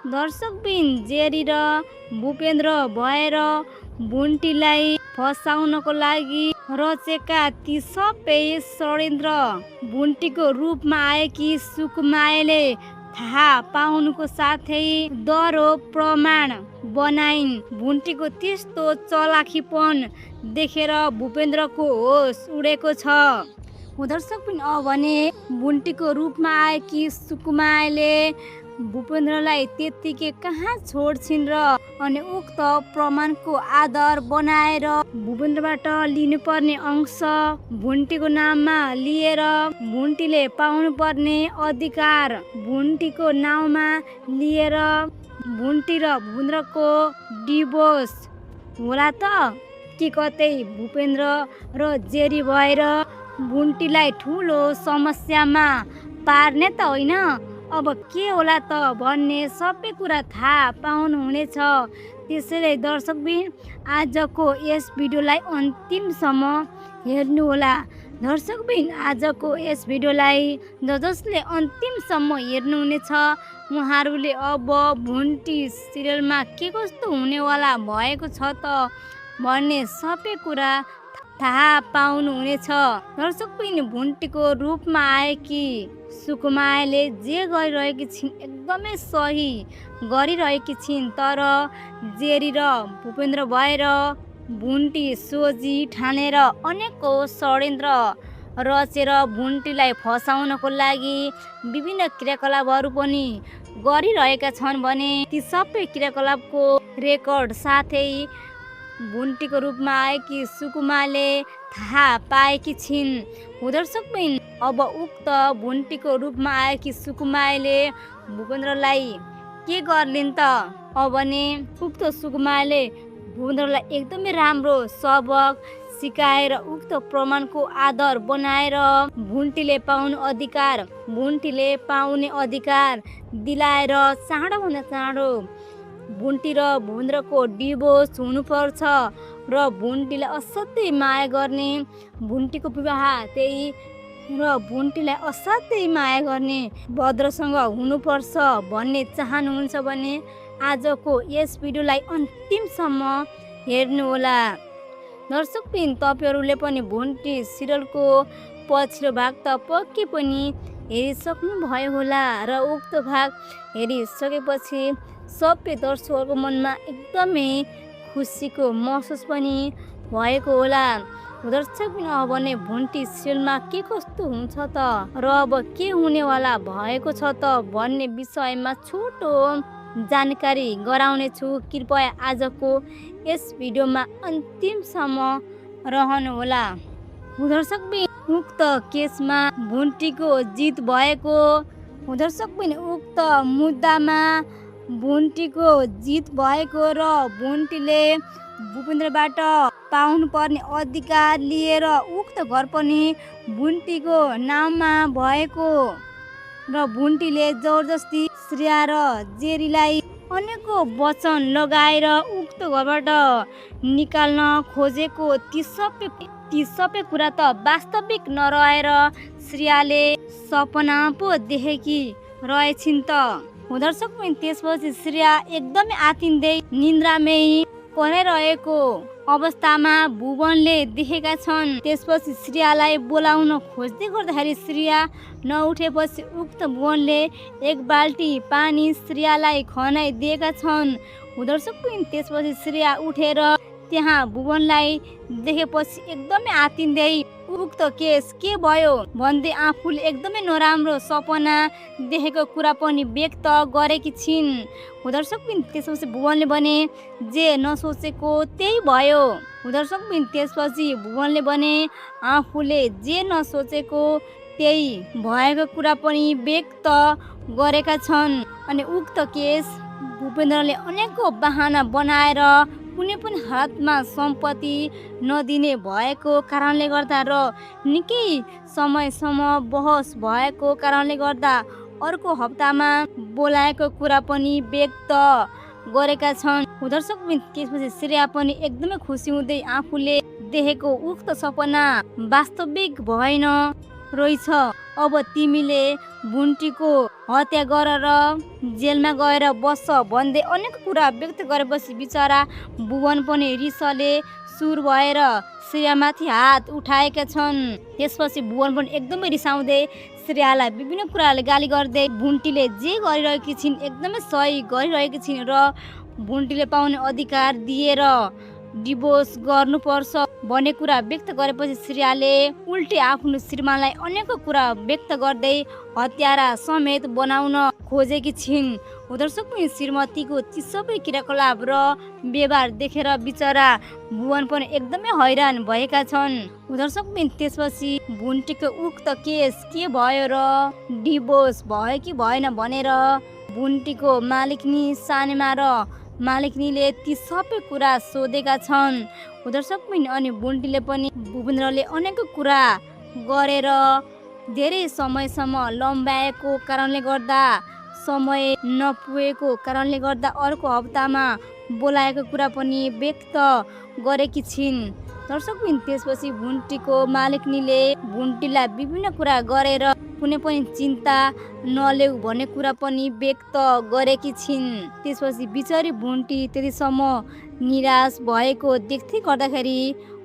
दर्शकबिन जेरी र भूपेन्द्र भएर बुन्टीलाई फसाउनको लागि रचेका ती सबै षड्यन्त्र बुन्टीको रूपमा आएकी सुकुमायाले थाहा पाउनुको साथै दह्रो प्रमाण बनाइन्। बुन्टीको त्यस्तो चलाखीपन देखेर भूपेन्द्रको होस उडेको छ। दर्शकबिन भने बुन्टीको रूपमा आएकी सुकुमायाले भूपेन्द्रलाई त्यत्तिकै कहाँ छोड्छिन् र अनि उक्त प्रमाणको आधार बनाएर भूपेन्द्रबाट लिनुपर्ने अंश बुन्टीको नाममा लिएर बुन्टीले पाउनुपर्ने अधिकार बुन्टीको नाउँमा लिएर बुन्टी र भूपेन्द्रको डिभोर्स होला त कि कतै भूपेन्द्र र जेरी भएर बुन्टीलाई ठुलो समस्यामा पार्ने त होइन। अब के होला त भन्ने सबै कुरा थाहा पाउनुहुनेछ। त्यसैले दर्शकबिन आजको यस भिडियोलाई अन्तिमसम्म हेर्नुहोला। दर्शकबिन आजको यस भिडियोलाई जसले अन्तिमसम्म हेर्नुहुनेछ उहाँहरूले अब बुन्टी सिरियलमा के कस्तो हुनेवाला भएको छ त भन्ने सबै कुरा थाहा पाउनुहुनेछ। दर्शकबिन बुन्टीको रूपमा आएकी सुकुमायाले जे गरिरहेकी छिन् एकदमै सही गरिरहेकी छिन्, तर जेरी र भूपेन्द्र भएर बुन्टी सोझी ठानेर अनेकौं षड्यन्त्र रचेर बुन्टीलाई फसाउनको लागि विभिन्न क्रियाकलापहरू पनि गरिरहेका छन् भने ती सबै क्रियाकलापको रेकर्ड साथै बुन्टीको रूपमा आएकी सुकुमायाले थाहा पाएकी छिन्। दर्शकबिन अब उक्त बुन्टीको रूपमा आएकी सुकुमायाले भूपेन्द्रलाई के गर्लिन् त भने उक्त सुकुमायाले भूपेन्द्रलाई एकदमै राम्रो सबक सिकाएर उक्त प्रमाणको आधार बनाएर बुन्टीले पाउने अधिकार दिलाएर चाँडोभन्दा चाँडो बुन्टी र भूपेन्द्रको डिभोर्स हुनुपर्छ र बुन्टीलाई असाध्यै माया गर्ने बुन्टीको विवाह त्यही र बुन्टीलाई असाध्यै माया गर्ने भद्रसँग हुनुपर्छ भन्ने चाहनुहुन्छ भने आजको यस भिडियोलाई अन्तिमसम्म हेर्नुहोला। दर्शकबिन तपाईहरूले पनि बुन्टी सिरियलको पछिल्लो भाग त पक्कै पनि हेरिसक्नु भयो होला र उक्त भाग हेरिसकेपछि सबै दर्शकहरूको मनमा एकदमै खुसीको महसुस पनि भएको होला। दर्शकबिन अब भने बुन्टी सिरियलमा के कस्तो हुन्छ त र अब के हुनेवाला भएको छ त भन्ने विषयमा छोटो जानकारी गराउने छु। कृपया आजको यस भिडियोमा अन्तिमसम्म रहनुहोला। दर्शकबिन उक्त केसमा बुन्टीको जित भएको दर्शकबिन उक्त मुद्दामा बुन्टीको जित भएको र बुन्टीले भूपेन्द्रबाट पाउनुपर्ने अधिकार लिएर उक्त घर पनि बुन्टीको नाममा भएको र बुन्टीले जबरजस्ती श्रेया र जेरीलाई अनेकौं वचन लगाएर उक्त घरबाट निकाल्न खोजेको ती सबै कुरा त वास्तविक नरहेर श्रेयाले सपना पो देखेकी रहेछिन् त। दर्शकबिन त्यसपछि श्रेया एकदमै आतिन्दै निन्द्रामै परेरहेको अवस्थामा भुवनले देखेका छन्। त्यसपछि श्रेयालाई बोलाउन खोज्दै गर्दाखेरि श्रेया नउठेपछि उक्त भुवनले एक बाल्टी पानी श्रेयालाई खनाइदिएका छन्। दर्शकबिन त्यसपछि श्रेया उठेर त्यहाँ भुवनलाई देखेपछि एकदमै आतिन्दै उक्त केस के भयो भन्दै आफूले एकदमै नराम्रो सपना देखेको कुरा पनि व्यक्त गरेकी छिन्। दर्शकबिन त्यसपछि भुवनले भने जे नसोचेको त्यही भयो। दर्शकबिन त्यसपछि भुवनले भने आफूले जे नसोचेको त्यही भएको कुरा पनि व्यक्त गरेका छन्। अनि उक्त केस भूपेन्द्रले अनेकौं बहाना बनाएर कुनै पनि हालतमा सम्पत्ति नदिने भएको कारणले गर्दा र निकै समयसम्म बहस भएको कारणले गर्दा अर्को हप्तामा बोलाएको कुरा पनि व्यक्त गरेका छन्। दर्शकबिन त्यसपछि श्रेया पनि एकदमै खुसी हुँदै आफूले देखेको उक्त सपना वास्तविक भएन रहेछ, अब तिमीले बुन्टीको हत्या गरेर जेलमा गएर बस्छ भन्दै अनेक कुरा व्यक्त गरेपछि बिचरा भुवन पनि रिसले सुर भएर श्रेयामाथि हात उठाएका छन्। त्यसपछि भुवन पनि एकदमै रिसाउँदै श्रेयालाई विभिन्न कुराले गाली गर्दै बुन्टीले जे गरिरहेकी छिन् एकदमै सही गरिरहेकी छिन् र बुन्टीले पाउने अधिकार दिएर डिभोर्स गर्नुपर्छ भन्ने कुरा व्यक्त गरेपछि श्रेयाले उल्टे आफ्नो श्रीमानलाई अनेक कुरा व्यक्त गर्दै हत्यारा समेत बनाउन खोजेकी छिन्। दर्शक पनि श्रीमतीको ती सबै क्रियाकलाप र व्यवहार देखेर बिचरा भुवन पनि एकदमै हैरान भएका छन्। दर्शक पनि त्यसपछि बुन्टीको उक्त केस के भयो र डिभोर्स भयो कि भएन भनेर बुन्टीको मालिकनी सानेमा र मालिकनीले ती सबै कुरा सोधेका छन्। दर्शक पनि अनि बुन्टीले पनि भूपेन्द्रले अनेक कुरा गरेर धेरै समयसम्म लम्बाएको कारणले गर्दा समय नपुगेको कारणले गर्दा अर्को हप्तामा बोलाएको कुरा पनि व्यक्त गरेकी छिन्। दर्शक पनि त्यसपछि बुन्टीको मालिकनीले बुन्टीलाई विभिन्न कुरा गरेर कुनै पनि चिन्ता नलेऊ भन्ने कुरा पनि व्यक्त गरेकी छिन्। त्यसपछि बिचरी बुन्टी त्यतिसम्म निराश भएको देख्दै गर्दाखेरि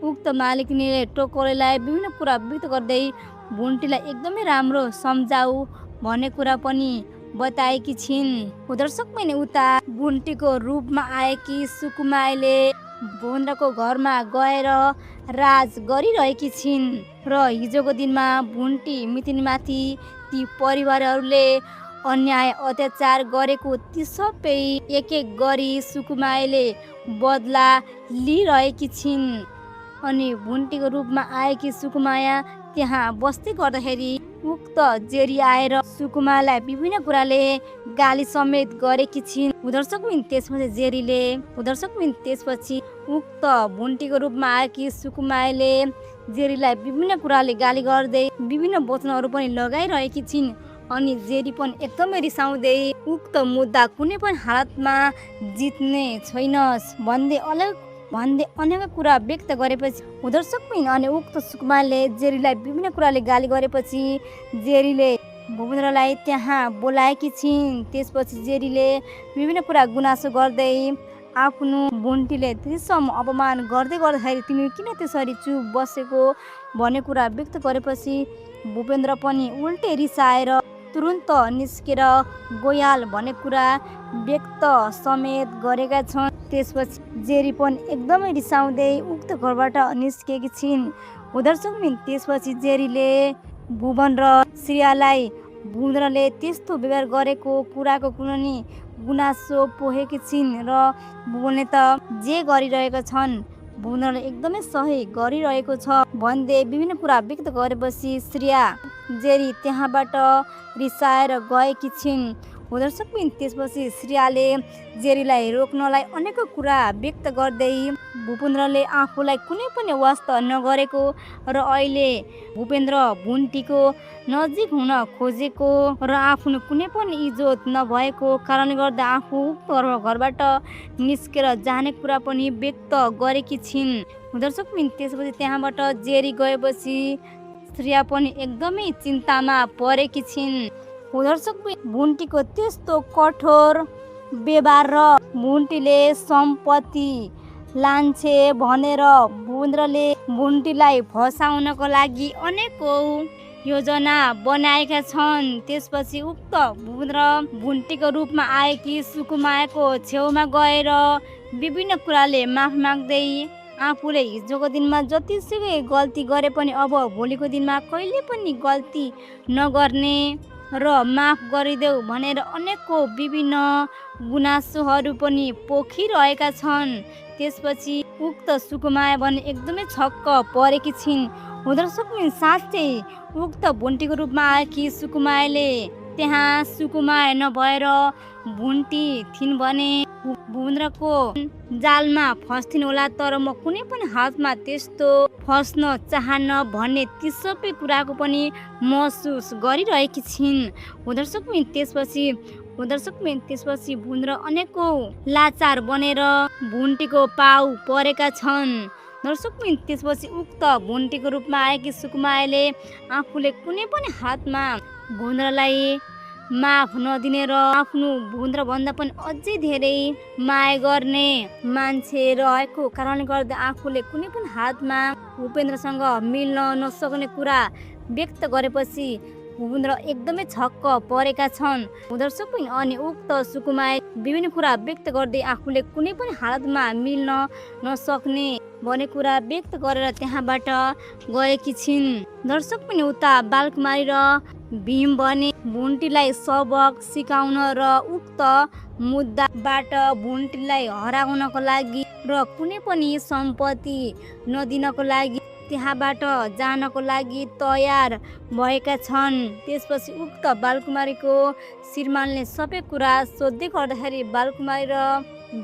उक्त मालिकनीले टोकरेलाई विभिन्न कुरा व्यक्त गर्दै बुन्टीलाई एकदमै राम्रो सम्झाऊ भन्ने कुरा पनि बताएकी छिन्। दर्शक पनि उता बुन्टीको रूपमा आएकी सुकुमाईले भुवन्द्रको घरमा गएर राज गरिरहेकी छिन् र हिजोको दिनमा बुन्टी मितिनीमाथि ती परिवारहरूले अन्याय अत्याचार गरेको ती सबै एक एक गरी सुकुमाईले बदला लिइरहेकी छिन्। अनि बुन्टीको रूपमा आएकी सुकुमाया त्यहाँ बस्दै गर्दाखेरि उक्त जेरी आएर सुकुमालाई विभिन्न कुराले गाली समेत गरेकी छिन्। दर्शक पनि त्यसपछि उक्त बुन्टीको रूपमा आएकी सुकुमाईले जेरीलाई विभिन्न कुराले गाली गर्दै विभिन्न वचनहरू पनि लगाइरहेकी छिन्। अनि जेरी पनि एकदमै रिसाउँदै उक्त मुद्दा कुनै पनि हालतमा जित्ने छैनस् भन्दै अनेक कुरा व्यक्त गरेपछि दर्शक पनि अनि उक्त सुकुमारले जेरीलाई विभिन्न कुराले गाली गरेपछि जेरीले भूपेन्द्रलाई त्यहाँ बोलाएकी छिन्। त्यसपछि जेरीले विभिन्न कुरा गुनासो गर्दै आफ्नो बुन्टीले त्यसम्म अपमान गर्दै गर्दाखेरि तिमी किन त्यसरी चुप बसेको भन्ने कुरा व्यक्त गरेपछि भूपेन्द्र पनि उल्टे रिसाएर तुरुन्त निस्केर गइहाल भन्ने कुरा व्यक्त समेत गरेका छन्। त्यसपछि जेरी पनि एकदमै रिसाउँदै उक्त घरबाट निस्केकी छिन्। दर्शक त्यसपछि जेरीले भुवन र श्रेयालाई भूपेन्द्रले त्यस्तो व्यवहार गरेको कुराको कुनै नि गुनासो पोखेकी छिन् र भुवनले त जे गरिरहेका छन् भूपेन्द्रले एकदमै सही गरिरहेको छ भन्दै विभिन्न कुरा व्यक्त गरेपछि श्रेया जेरी त्यहाँबाट रिसाएर गएकी छिन्। दर्शक त्यसपछि श्रेयाले जेरीलाई रोक्नलाई अनेक कुरा व्यक्त गर्दै भूपेन्द्रले आफूलाई कुनै पनि वास्ता नगरेको र अहिले भूपेन्द्र बुन्टीको नजिक हुन खोजेको र आफ्नो कुनै पनि इज्जत नभएको कारणले गर्दा आफू घरबाट निस्केर जाने कुरा पनि व्यक्त गरेकी छिन्। दर्शक त्यसपछि त्यहाँबाट जेरी गएपछि श्रेया पनि एकदमै चिन्तामा परेकी छिन्। दर्शक बुन्टीको त्यस्तो कठोर व्यवहार र बुन्टीले सम्पत्ति लान्छे भनेर भूपेन्द्रले बुन्टीलाई फसाउनको लागि अनेकौं योजना बनाएका छन्। त्यसपछि उक्त भूपेन्द्र बुन्टीको रूपमा आएकी सुकुमायाको छेउमा गएर विभिन्न कुराले माफी माग्दै आफूले हिजोको दिनमा जतिसुकै गल्ती गरे पनि अब भोलिको दिनमा कहिले पनि गल्ती नगर्ने र माफ गरिदेऊ भनेर अनेकौं विभिन्न गुनासोहरू पनि पोखिरहेका छन्। त्यसपछि उक्त सुकुमाया भने एकदमै छक्क परेकी छिन्। दर्शक साँच्चै उक्त बुन्टीको रूपमा आएकी सुकुमायाले त्यहाँ सुकुमाया नभएर बुन्टी थिइन् भने भूपेन्द्रको जालमा फस्थिन् होला, तर म कुनै पनि हातमा त्यस्तो फस्न चाहन्न भन्ने ती सबै कुराको पनि महसुस गरिरहेकी छिन्। दर्शक त्यसपछि भूपेन्द्र अनेकौं लाचार बनेर बुन्टीको पाउ परेका छन्। दर्शक त्यसपछि उक्त बुन्टीको रूपमा आएकी सुकुमायाले आफूले कुनै पनि हातमा भुन्द्रलाई माफ नदिने र आफ्नो भुन्द्रभन्दा पनि अझै धेरै माया गर्ने मान्छे रहेको कारणले गर्दा आफूले कुनै पनि हातमा भूपेन्द्रसँग मिल्न नसक्ने कुरा व्यक्त गरेपछि भूपेन्द्र एकदमै छक्क परेका छन्। दर्शक पनि अनि उक्त सुकुमाया विभिन्न कुरा व्यक्त गर्दै आफूले कुनै पनि हालतमा मिल्न नसक्ने भन्ने कुरा व्यक्त गरेर त्यहाँबाट गएकी छिन्। दर्शक पनि उता बालकुमारी र भीम भने भुन्टीलाई सबक सिकाउन र उक्त मुद्दाबाट भुन्टीलाई हराउनको लागि र कुनै पनि सम्पत्ति नदिनको लागि त्यहाँबाट जानको लागि तयार भएका छन्। त्यसपछि उक्त बालकुमारीको श्रीमानले सबै कुरा सोध्दै गर्दाखेरि बालकुमारी र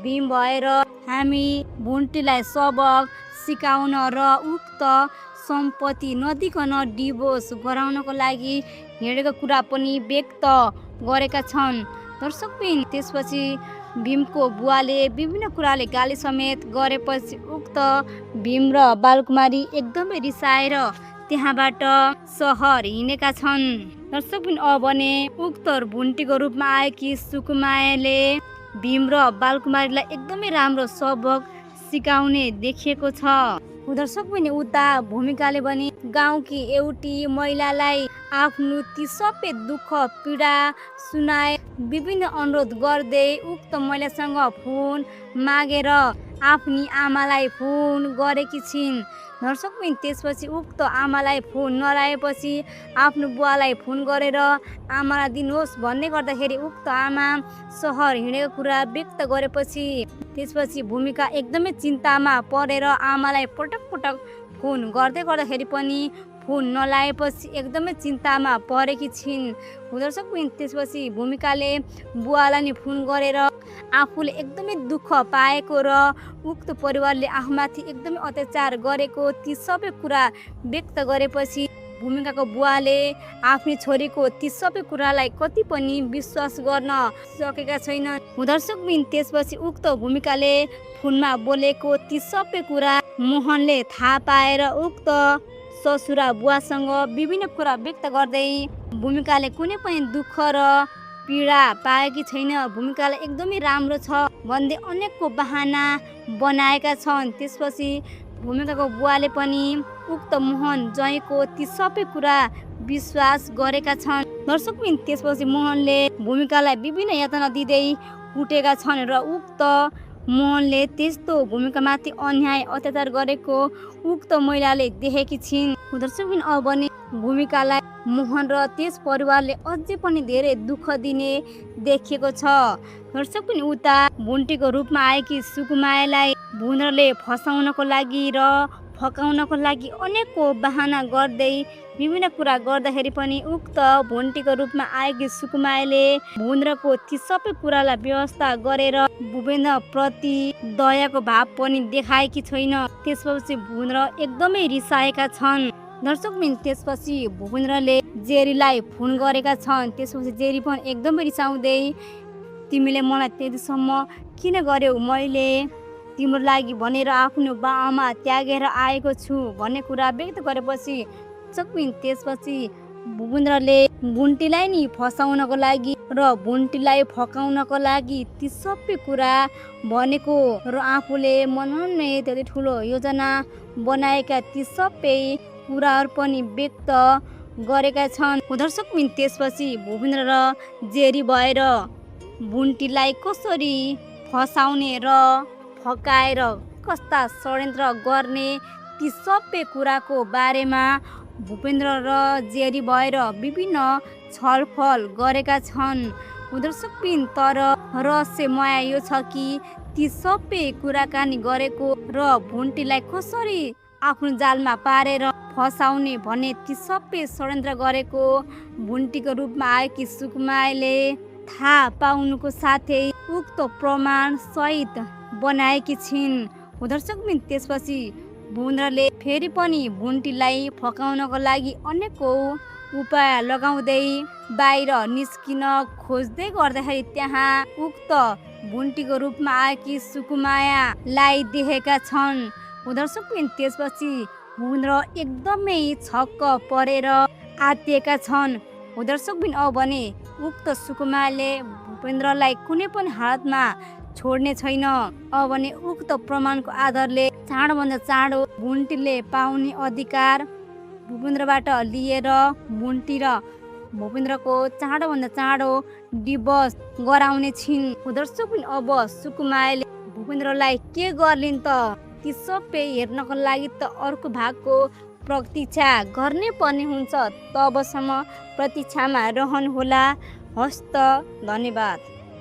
भीम भएर हामी भुन्टीलाई सबक सिकाउन र उक्त सम्पत्ति नदिकन डिभोर्स गराउनको लागि हिँडेको कुरा पनि व्यक्त गरेका छन्। दर्शकबिन त्यसपछि भीमको बुवाले विभिन्न कुराले गाली समेत गरेपछि उक्त भीम र बालकुमारी एकदमै रिसाएर त्यहाँबाट सहर हिँडेका छन्। दर्शकबिन अब भने उक्त भुन्टीको रूपमा आएकी सुकुमायाले भीम र बालकुमारीलाई एकदमै राम्रो सबक सिकाउने देखिएको छ। दर्शक पनि उता भूमिकाले पनि गाउँकी एउटी महिलालाई आफ्नो ती सबै दुःख पीडा सुनाए विभिन्न अनुरोध गर्दै उक्त महिलासँग फोन मागेर आफ्नी आमालाई फोन गरेकी छिन्। दर्शक पनि त्यसपछि उक्त आमालाई फोन नलाएपछि आफ्नो बुवालाई फोन गरेर आमालाई दिनुहोस् भन्दै गर्दाखेरि उक्त आमा सहर हिँडेको कुरा व्यक्त गरेपछि त्यसपछि भूमिका एकदमै चिन्तामा परेर आमालाई पटक पटक फोन गर्दै गर्दाखेरि पनि फोन नलाएपछि एकदमै चिन्तामा परेकी छिन्। दर्शक पनि त्यसपछि भूमिकाले बुवालाई नि फोन गरेर आफूले एकदमै दुःख पाएको र उक्त परिवारले आफूमाथि एकदमै अत्याचार गरेको ती सबै कुरा व्यक्त गरेपछि भूमिकाको बुवाले आफ्नी छोरीको ती सबै कुरालाई कति पनि विश्वास गर्न सकेका छैन। दर्शक पनि त्यसपछि उक्त भूमिकाले फोनमा बोलेको ती सबै कुरा मोहनले थाहा पाएर उक्त ससुरा बुवासँग विभिन्न कुरा व्यक्त गर्दै भूमिकाले कुनै पनि दुःख र पीडा पाएकी छैन, भूमिकालाई एकदमै राम्रो छ भन्दै अनेकको बहाना बनाएका छन्। त्यसपछि भूमिकाको बुवाले पनि उक्त मोहन ज्वाइँको ती सबै कुरा विश्वास गरेका छन्। दर्शक पनि त्यसपछि मोहनले भूमिकालाई विभिन्न यातना दिँदै कुटेका छन् र उक्त मोहनले त्यस्तो भूमिकामाथि अन्याय अत्याचार गरेको उक्त महिलाले देखेकी छिन्। दर्शक पनि अब पनि भूमिकालाई मोहन र त्यस परिवारले अझै पनि धेरै दुःख दिने देखिएको छ। दर्शक पनि उता भुन्टीको रूपमा आएकी सुकुमायालाई भुन्द्रले फसाउनको लागि र फकाउनको लागि अनेकको बहाना गर्दै विभिन्न कुरा गर्दाखेरि पनि उक्त भुन्टीको रूपमा आएकी सुकुमायाले भुन्द्रको ती सबै कुरालाई व्यवस्था गरेर भूपेन्द्र प्रति दयाको भाव पनि देखाएकी छैन। त्यसपछि भुन्द्र एकदमै रिसाएका छन्। दर्शक पनि त्यसपछि भूपेन्द्रले जेरीलाई फोन गरेका छन्। त्यसपछि जेरी पनि एकदमै रिसाउँदै तिमीले मलाई त्यतिसम्म किन गर्यौ, मैले तिम्रो लागि भनेर आफ्नो बाआमा त्यागेर आएको छु भन्ने कुरा व्यक्त गरेपछि त्यसपछि भूपेन्द्रले भुन्टीलाई नि फसाउनको लागि र भुन्टीलाई फकाउनको लागि ती सबै कुरा भनेको र आफूले मनाउने त्यति ठुलो योजना बनाएका ती सबै कुराहरू पनि व्यक्त गरेका छन्। दर्शक पनि त्यसपछि भूपेन्द्र र जेरी भएर भुन्टीलाई कसरी फसाउने र फकाएर कस्ता षड्यन्त्र गर्ने ती सबै कुराको बारेमा भूपेन्द्र र जेरी भएर विभिन्न छलफल गरेका छन्। दर्शक पनि तर रहस्यमय यो छ कि ती सबै कुराकानी गरेको र भुन्टीलाई कसरी आफ्नो जालमा पारेर फसाउने भन्ने ती सबै षड्यन्त्र गरेको भुन्टीको रूपमा आएकी सुकुमायाले थाहा पाउनुको साथै उक्त प्रमाण सहित बनाएकी छिन्। दर्शक पनि त्यसपछि भुन्द्रले फेरि पनि भुन्टीलाई फकाउनको लागि अनेकौँ उपाय लगाउँदै बाहिर निस्किन खोज्दै गर्दाखेरि त्यहाँ उक्त भुन्टीको रूपमा आएकी सुकुमायालाई देखेका छन्। दर्शक पनि त्यसपछि भुन्द्र एकदमै छक्क परेर आत्तिएका छन्। हो दर्शक बिन अब भने उक्त सुकुमारले भूपेन्द्रलाई कुनै पनि हालतमा छोड्ने छैन। अब भने उक्त प्रमाणको आधारले चाँडोभन्दा चाँडो बुन्टीले पाउने अधिकार भूपेन्द्रबाट लिएर बुन्टी र भूपेन्द्रको चाँडोभन्दा चाँडो डिभोर्स गराउने छिन्। दर्शक पनि अब सुकुमारले भूपेन्द्रलाई के गर्लिन् त ती सबै हेर्नको लागि त अर्को भागको प्रतीक्षा गर्नै पर्ने हुन्छ। तबसम्म प्रतीक्षामा रहनुहोला। हस्त, धन्यवाद।